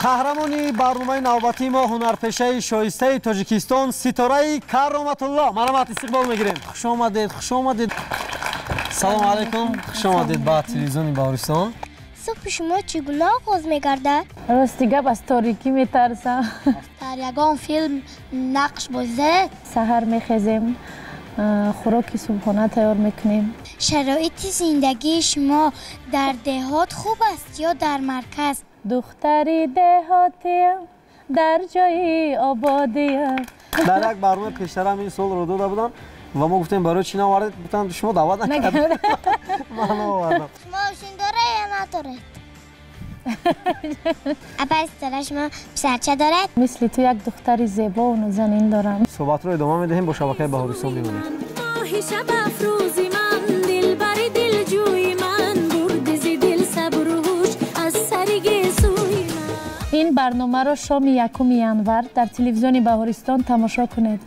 Қаҳрамони барномаи навбатии мо, ҳунарпешаи шоистаи Тоҷикистон, Ситораи Кароматулло. Марҳамат, истиқбол мегирем. Хуш омадед, хуш омадед. Салому алайкум, хуш омадед ба телевизиони Баҳористон. Субҳи шумо чӣ гуна оғоз мегардад? Рости гап, аз торикӣ метарсам. Дар ягон филм нақш бозед? Саҳар мехезем, хӯроки субҳона тайёр мекунем. Шароити зиндагии шумо дар деҳот хуб аст ё дар марказ? Духтари деҳотиям, дар ҷои ободиям. Дар як барнома пештарам ин суолро дода будам ва мо гуфтем, барои чӣ наовардед, гуфтанд, шумо даъват накардед, ман наовардам. Шумо мошин доред ё надоред? Апаи Ситора, шумо писарча доред? Мисли ту як духтари зебову нозанин дорам. Суҳбатро идома медиҳем, бо шабакаи Баҳористон бимонед. Моҳи шаб афрӯзи ман, дилбари дилҷӯи ман, бурди зи дил сабру ҳуш аз сари гесӯи ман. Ин барномаро шоми 1 январ дар телевизиони Баҳористон тамошо кунед.